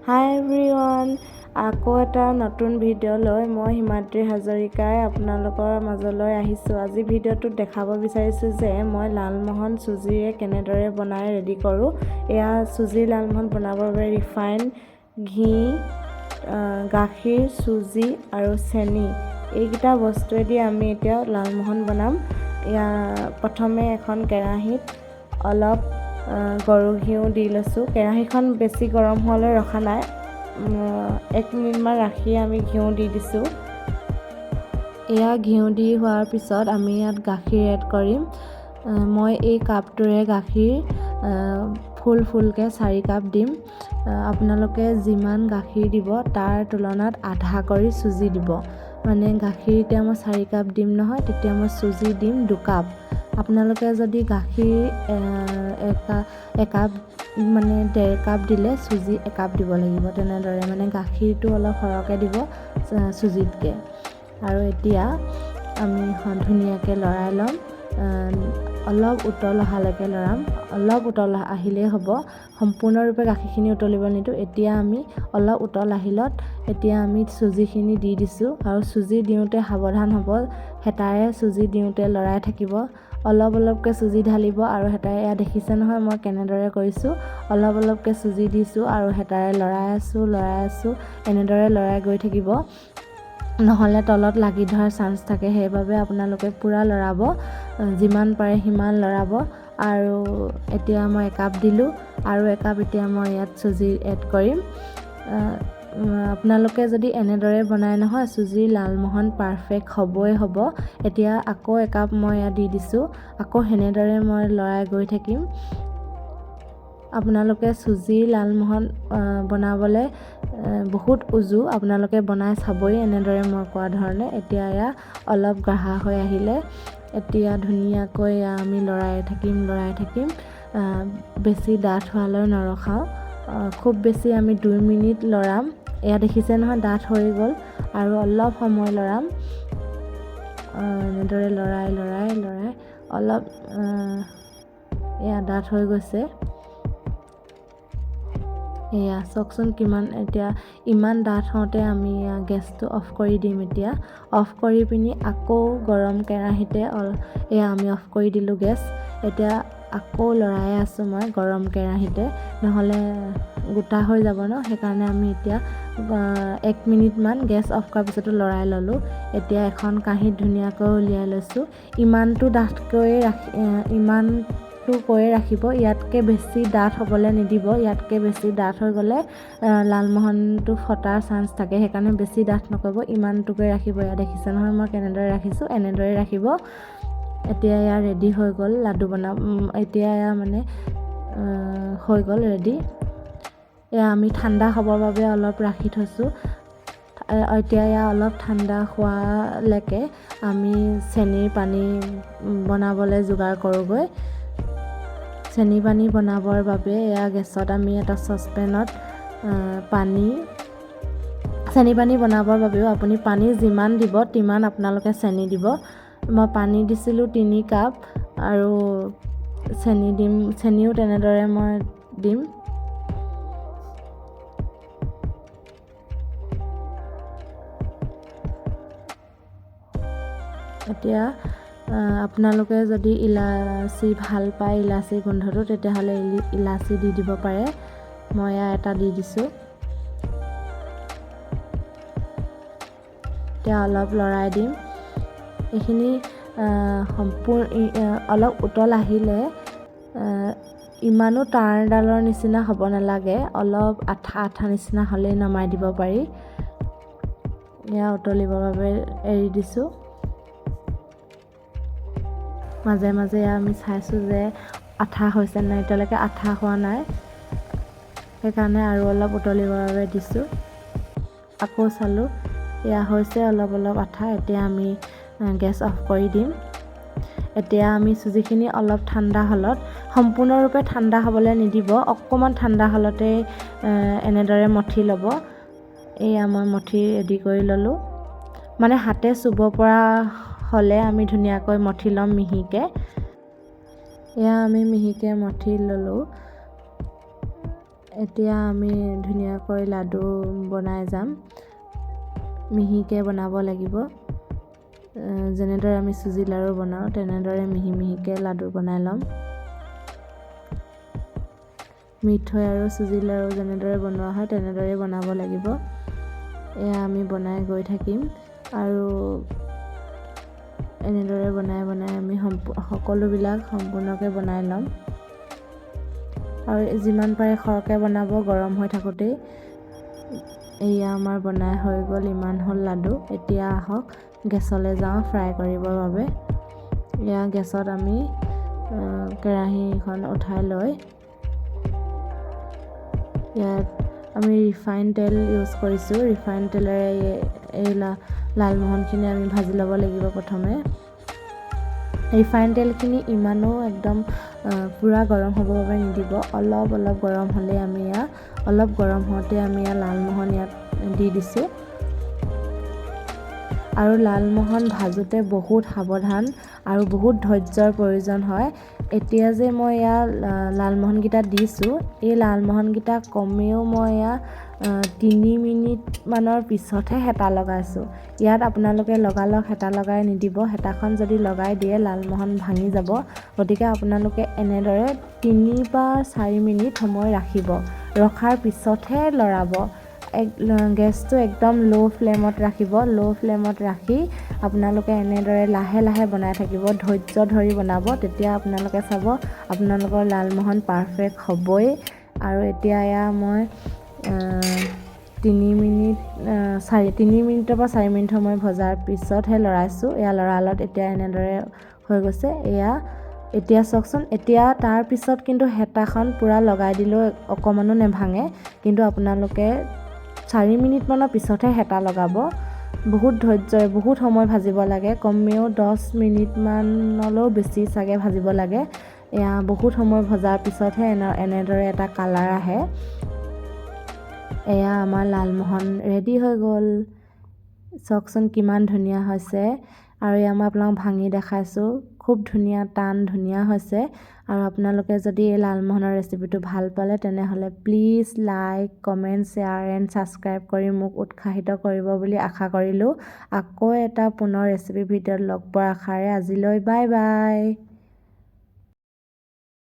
হাই everyone, আকৌ এটা নতুন ভিডিঅ' লৈ মই হিমাদ্ৰী হাজৰিকাই আপোনালোকৰ মাজলৈ আহিছোঁ। আজি ভিডিঅ'টোত দেখাব বিচাৰিছোঁ যে মই লালমোহন চুজিৰে কেনেদৰে বনাই ৰেডি কৰোঁ। এয়া চুজিৰ লালমোহন বনাবৰ বাবে ৰিফাইন ঘি, গাখীৰ, চুজি আৰু চেনি, এইকেইটা বস্তুৱেদি আমি এতিয়া লালমোহন বনাম। এয়া প্ৰথমে এখন কেৰাহীত অলপ গৰু ঘিউ দি লৈছোঁ। কেৰাহীখন বেছি গৰম হোৱালৈ ৰখা নাই, 1 মিনিটমান ৰাখি আমি ঘিউ দি দিছোঁ। এয়া ঘিউ দি হোৱাৰ পিছত আমি ইয়াত গাখীৰ এড কৰিম। মই এই কাপটোৰে গাখীৰ ফুল ফুলকৈ 4 কাপ দিম। আপোনালোকে যিমান গাখীৰ দিব, তাৰ তুলনাত আধা কৰি চুজি দিব। মানে গাখীৰ এতিয়া মই 4 কাপ দিম নহয়, তেতিয়া মই চুজি দিম 2 কাপ। আপোনালোকে যদি গাখীৰ একাপ, মানে 1.5 কাপ দিলে চুজি একাপ দিব লাগিব। তেনেদৰে মানে গাখীৰটো অলপ সৰহকৈ দিব চুজিতকৈ। আৰু এতিয়া আমি ধুনীয়াকৈ লৰাই ল'ম। অলপ উতল অহালৈকে লৰাম। অলপ উতল আহিলেই হ'ব, সম্পূৰ্ণৰূপে গাখীৰখিনি উতলিব নিদিওঁ। এতিয়া আমি অলপ উতল আহিলত এতিয়া আমি চুজিখিনি দি দিছোঁ। আৰু চুজি দিওঁতে সাৱধান হ'ব, হেতাৰে চুজি দিওঁতে লৰাই থাকিব। অলপ অলপকৈ চুজি ঢালিব আৰু হেতাৰে, এয়া দেখিছে নহয় মই কেনেদৰে কৰিছোঁ, অলপ অলপকৈ চুজি দিছোঁ আৰু হেতাৰে লৰাই আছোঁ, লৰাই আছোঁ। এনেদৰে লৰাই গৈ থাকিব, নহ'লে তলত লাগি ধৰাৰ চান্স থাকে। সেইবাবে আপোনালোকে পূৰা লৰাব, যিমান পাৰে সিমান লৰাব। আৰু এতিয়া মই একাপ দিলোঁ আৰু একাপ এতিয়া মই ইয়াত চুজি এড কৰিম। আপোনালোকে যদি এনেদৰে বনায় নহয়, চুজিৰ লালমোহন পাৰফেক্ট হ'বই হ'ব। এতিয়া আকৌ একাপ মই ইয়াত দি দিছোঁ। আকৌ সেনেদৰে মই লৰাই গৈ থাকিম। আপোনালোকে চুজিৰ লালমোহন বনাবলৈ বহুত উজু, আপোনালোকে বনাই চাবই এনেদৰে মই কোৱা ধৰণে। এতিয়া এয়া অলপ গাঢ়া হৈ আহিলে। এতিয়া ধুনীয়াকৈ এয়া আমি লৰাই থাকিম, লৰাই থাকিম। বেছি ডাঠ হোৱালৈ নৰখাওঁ, খুব বেছি আমি 2 মিনিট লৰাম। এয়া দেখিছে নহয়, ডাঠ হৈ গ'ল। আৰু অলপ সময় লৰাম। এনেদৰে লৰাই লৰাই লৰাই অলপ এয়া ডাঠ হৈ গৈছে। এয়া চাওকচোন কিমান। এতিয়া ইমান ডাঠ হওঁতে আমি গেছটো অফ কৰি দিম। এতিয়া অফ কৰি পিনি আকৌ গৰম কেৰাহীতে, এয়া আমি অফ কৰি দিলোঁ গেছ। এতিয়া আকৌ লৰাই আছোঁ মই গৰম কেৰাহীতে, নহ'লে গোটা হৈ যাব ন, সেইকাৰণে আমি এতিয়া 1 মিনিটমান গেছ অফ কৰাৰ পিছতো লৰাই ল'লোঁ। এতিয়া এখন কাঁহীত ধুনীয়াকৈ উলিয়াই লৈছোঁ। ইমানটো ডাঠকৈয়ে ৰাখি, ইমানটো কৈয়ে ৰাখিব, ইয়াতকৈ বেছি ডাঠ হ'বলৈ নিদিব। ইয়াতকৈ বেছি ডাঠ হৈ গ'লে লালমোহনটো ফটাৰ চান্স থাকে, সেইকাৰণে বেছি ডাঠ নকৰিব, ইমানটোকে ৰাখিব। ইয়াত দেখিছে নহয় মই কেনেদৰে ৰাখিছোঁ, এনেদৰে ৰাখিব। এতিয়া এয়া ৰেডি হৈ গ'ল লাডু বনাব। এতিয়া এয়া মানে হৈ গ'ল ৰেডি। এয়া আমি ঠাণ্ডা হ'বৰ বাবে অলপ ৰাখি থৈছোঁ। এতিয়া এয়া অলপ ঠাণ্ডা হোৱালৈকে আমি চেনিৰ পানী বনাবলৈ যোগাৰ কৰোঁগৈ। চেনি পানী বনাবৰ বাবে এয়া গেছত আমি এটা চচপেনত পানী, চেনি পানী বনাবৰ বাবেও আপুনি পানী যিমান দিব তিমান আপোনালোকে চেনি দিব। মই পানী দিছিলোঁ 3 কাপ আৰু চেনি দিম, চেনিও তেনেদৰে মই দিম। এতিয়া আপোনালোকে যদি ইলাচি ভাল পায়, ইলাচি গোন্ধটো, তেতিয়াহ'লে ইলাচি দি দিব পাৰে। মই এয়া এটা দি দিছোঁ। এতিয়া অলপ লৰাই দিম। এইখিনি সম্পূৰ্ণ অলপ উতল আহিলে, ইমানো তাঁৰডালৰ নিচিনা হ'ব নালাগে, অলপ আঠা আঠা নিচিনা হ'লেই নমাই দিব পাৰি। এয়া উতলিবৰ বাবে এৰি দিছোঁ। মাজে মাজে এয়া আমি চাইছোঁ যে আঠা হৈছে নাই। এতিয়ালৈকে আঠা হোৱা নাই, সেইকাৰণে আৰু অলপ উতলিবৰ বাবে দিছোঁ। আকৌ চালোঁ, এয়া হৈছে অলপ অলপ আঠা। এতিয়া আমি গেছ অফ কৰি দিম। এতিয়া আমি চুজিখিনি অলপ ঠাণ্ডা হ'লত, সম্পূৰ্ণৰূপে ঠাণ্ডা হ'বলৈ নিদিব, অকণমান ঠাণ্ডা হ'লতে এনেদৰে মঠি ল'ব। এয়া মই মঠি ৰেডি কৰি ল'লোঁ। মানে হাতে চুব পৰা হ'লে আমি ধুনীয়াকৈ মঠি ল'ম মিহিকৈ। এয়া আমি মিহিকৈ মঠি ল'লোঁ। এতিয়া আমি ধুনীয়াকৈ লাডু বনাই যাম। মিহিকৈ বনাব লাগিব। যেনেদৰে আমি চুজি লাড়ু বনাওঁ, তেনেদৰে মিহি মিহিকৈ লাডু বনাই ল'ম। মিঠৈ আৰু চুজি লাড়ু যেনেদৰে বনোৱা হয়, তেনেদৰে বনাব লাগিব। এয়া আমি বনাই গৈ থাকিম আৰু এনেদৰে বনাই বনাই আমি সকলোবিলাক সম্পূৰ্ণকৈ বনাই ল'ম। আৰু যিমান পাৰে সৰহকৈ বনাব গৰম হৈ থাকোঁতেই। এয়া আমাৰ বনাই হৈ গ'ল। ইমান হ'ল লাডু। এতিয়া আহক, গেছলৈ যাওঁ ফ্ৰাই কৰিবৰ বাবে। এয়া গেছত আমি কেৰাহীখন উঠাই লৈ ইয়াত আমি ৰিফাইন তেল ইউজ কৰিছোঁ। ৰিফাইন তেলেৰে এই লালমোহনখিনি আমি ভাজি ল'ব লাগিব প্ৰথমে। ৰিফাইন তেলখিনি ইমানো একদম পূৰা গৰম হ'বৰ বাবে নিদিব। অলপ অলপ গৰম হ'লেই আমি ইয়াত, অলপ গৰম হওঁতে আমি ইয়াত লালমোহন ইয়াত দি দিছোঁ। আৰু লালমোহন ভাজোঁতে বহুত সাৱধান আৰু বহুত ধৈৰ্যৰ প্ৰয়োজন হয়। এতিয়া যে মই ইয়াত লালমোহনকেইটা দিছোঁ, এই লালমোহনকেইটা কমেও মই ইয়াত 3 মিনিটমানৰ পিছতহে হেতা লগাইছোঁ। ইয়াত আপোনালোকে লগালগ হেতা লগাই নিদিব। হেতাখন যদি লগাই দিয়ে, লালমোহন ভাঙি যাব। গতিকে আপোনালোকে এনেদৰে 3 বা 4 মিনিট সময় ৰাখিব, ৰখাৰ পিছতহে লৰাব। গেছটো একদম ল' ফ্লেমত ৰাখিব। ল' ফ্লেমত ৰাখি আপোনালোকে এনেদৰে লাহে লাহে বনাই থাকিব, ধৈৰ্য ধৰি বনাব। তেতিয়া আপোনালোকে চাব, আপোনালোকৰ লালমোহন পাৰফেক্ট হ'বই। আৰু এতিয়া এয়া মই 3 মিনিট, 3 মিনিটৰ পৰা 4 মিনিট সময় ভজাৰ পিছতহে লৰাইছোঁ। এয়া লৰালত এতিয়া এনেদৰে হৈ গৈছে। এয়া এতিয়া চাওকচোন। এতিয়া তাৰপিছত কিন্তু হেতাখন পূৰা লগাই দিলেও অকণমানো নেভাঙে। কিন্তু আপোনালোকে 4 মিনিটমানৰ পিছতহে হেতা লগাব। বহুত ধৈৰ্যৰে বহুত সময় ভাজিব লাগে। কমেও 10 মিনিটমানলৈও বেছি চাগে ভাজিব লাগে। এয়া বহুত সময় ভজাৰ পিছতহে এনেদৰে এটা কালাৰ আহে। এয়া আমাৰ লালমোহন ৰেডি হৈ গ'ল। চাওকচোন, কিমান ধুনীয়া হৈছে। আৰু এয়া মই আপোনাক ভাঙি দেখাইছোঁ। খুব ধুনীয়া, টান, ধুনীয়া হৈছে। আৰু আপোনালোকে যদি এই লালমোহনৰ ৰেচিপিটো ভাল পালে, তেনেহ'লে please like, comment, share and subscribe কৰি মোক উৎসাহিত কৰিব বুলি আশা কৰিলোঁ। আকৌ এটা পুনৰ ৰেচিপি ভিডিঅ'ত লগ পোৱাৰ আশাৰে আজিলৈ বাই বাই।